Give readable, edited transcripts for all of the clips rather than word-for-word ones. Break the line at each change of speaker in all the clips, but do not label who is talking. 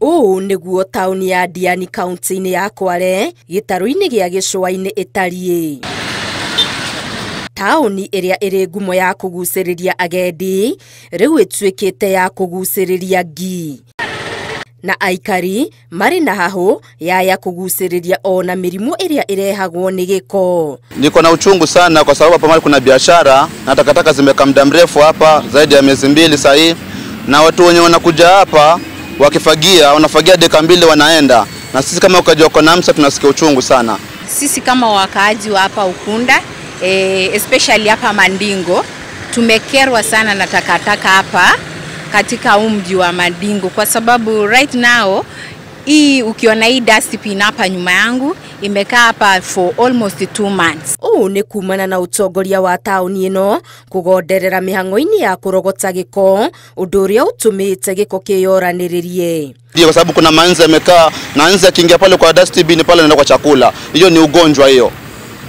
Ũũ nĩguo taũni ya Diani kaunti-inĩ ya Kwale gĩtarũ-inĩ gĩa gĩcũa-inĩ ĩtariĩ. Taũni ĩrĩa ĩrĩ ngumo ya kũgucĩrĩria agendi rĩu ĩtuĩkĩte ya kũgucĩrĩria ngi, na aikari marĩ na hahũ ya kũgucĩrĩria ona mĩrimũ ĩrĩa ĩrehagwo nĩ gĩko.
Niko na uchungu sana kwa sababu hapa mahali kuna biashara na takataka zimekaa muda mrefu hapa zaidi ya miezi 2 sasa, na watu wenye wanakuja hapa wakifagia wanafagia dakika 2 wanaenda, na sisi kama ukaja kwa Namsa tunasikia uchungu sana.
Sisi kama wakaaji wa hapa Ukunda, especially hapa Mandingo, tumekerwa sana na takataka hapa katika mji wa Mandingo, kwa sababu right now hii ukiona hii dustbin hapa nyuma yangu imekaa hapa for almost 2 months.
Ũũ nĩ kumana na ũtongoria wa taũni ĩno kũgonderera mĩhang'o-inĩ ya kũrogota gĩko, ũndũ ũrĩa ũtũmĩte gĩko kĩyoranĩrĩrie.
Kwa sababu kuna manzi amekaa na nzi akiingia pale kwa dustbin pale anaenda kwa chakula. Hiyo ni ugonjwa hiyo.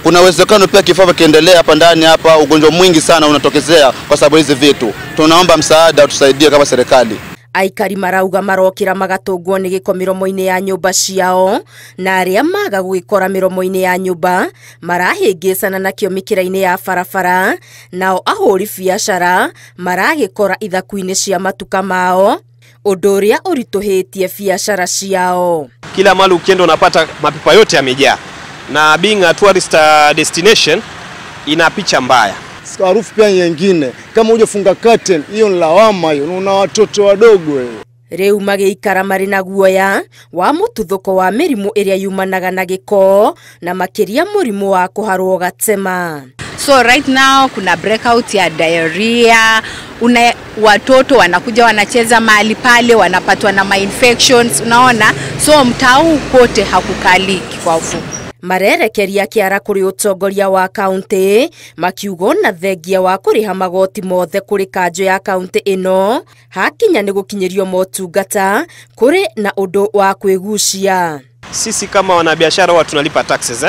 Kuna uwezekano pia kifaa kiendelea hapa ndani hapa, ugonjwa mwingi sana unatokezea kwa sababu hizi vitu. Tunaomba msaada utusaidie kama serikali.
Aikari marauga marokira magatũngwo nĩ gĩko mĩromo-inĩ ya nyũmba ciao, na arĩa maga gũgĩkora mĩromo-inĩ ya nyũmba marahĩngĩcana nakĩo mĩkĩra-inĩ ya barabara, nao ahũri biacara maragĩkora ithaku-inĩ cia matuka mao, ũndũ ũrĩa ũritũhĩtie biacara ciao.
Kila mahali ukienda unapata mapipa yote yamejaa, na being a tourist destination ina picha mbaya.
Harufu pia nyingine, kama hujafunga curtain hiyo ni lawama hiyo, una watoto wadogo wewe.
Rĩu magĩikara marĩ na guoya wa mũtuthũko wa mĩrimũ ĩrĩa yumanaga na gĩko, na makĩria mũrimũ wa kũharwo gatema.
So right now kuna breakout ya diarrhea, una watoto wanakuja wanacheza mahali pale wanapatwa na ma-infections, unaona? So mtaa huu kote hakukaliki kwa ufupi.
Marerekeria kĩara kũrĩ ũtongoria wa kaunti makiuga na thengia wa kũrĩha magoti mothe kũrĩ kanjũ ya kaunti ĩno hakinya nĩ gũkinyĩrio motungata kũrĩ na ũndũ wa kwĩgucia.
Sisi kama wanabiashara huwa tunalipa taxes,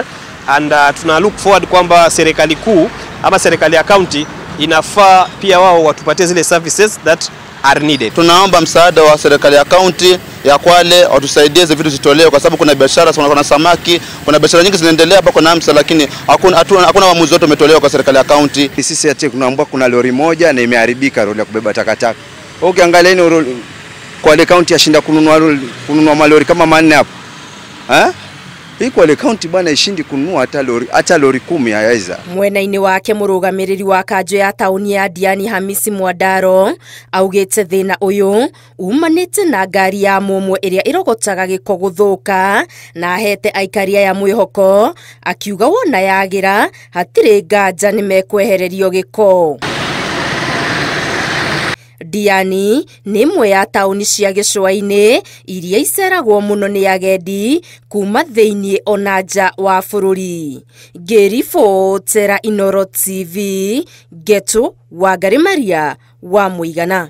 and tuna look forward kwamba serikali kuu ama serikali ya kaunti inafaa pia wao watupatie zile services that are needed.
Tunaomba msaada wa serikali ya kaunti ya Kwale watusaidie hizo vitu zitolewe, kwa sababu kuna biashara, kuna samaki, kuna biashara nyingi zinaendelea hapa kwa Namsa, lakini hakuna uamuzi wote umetolewa kwa serikali ya kaunti.
Sisi ati tunaomba kuna lori moja na imeharibika, lori ya kubeba takataka. Ukiangalia ni Kwale kaunti yashinda kununua malori kama 4 hapo. Hii Kwale kaunti bwana ishindi kununua hata lori 10 hayaweza.
Mwena-inĩ wake mũrũgamĩrĩri wa kanjũ ya taũni ya Diani Hamisi Mwandaro augĩte thĩna ũyũ umanĩte na ngari ya mũmwe ĩrĩa ĩrogotaga gĩko gũthũka, na ahete aikari aya mwĩhoko akiuga wona yagĩra hatirĩ nganja nĩ mekwehererio gĩko. Diani nĩ ĩmwe ya taũni cia gĩcũa-inĩ iria iceragwo mũno nĩ agendi kuma thĩinĩ ona nja wa bũrũri. Ngĩribotera Inooro TV, Ngetu Wangari Maria wa Mũigana.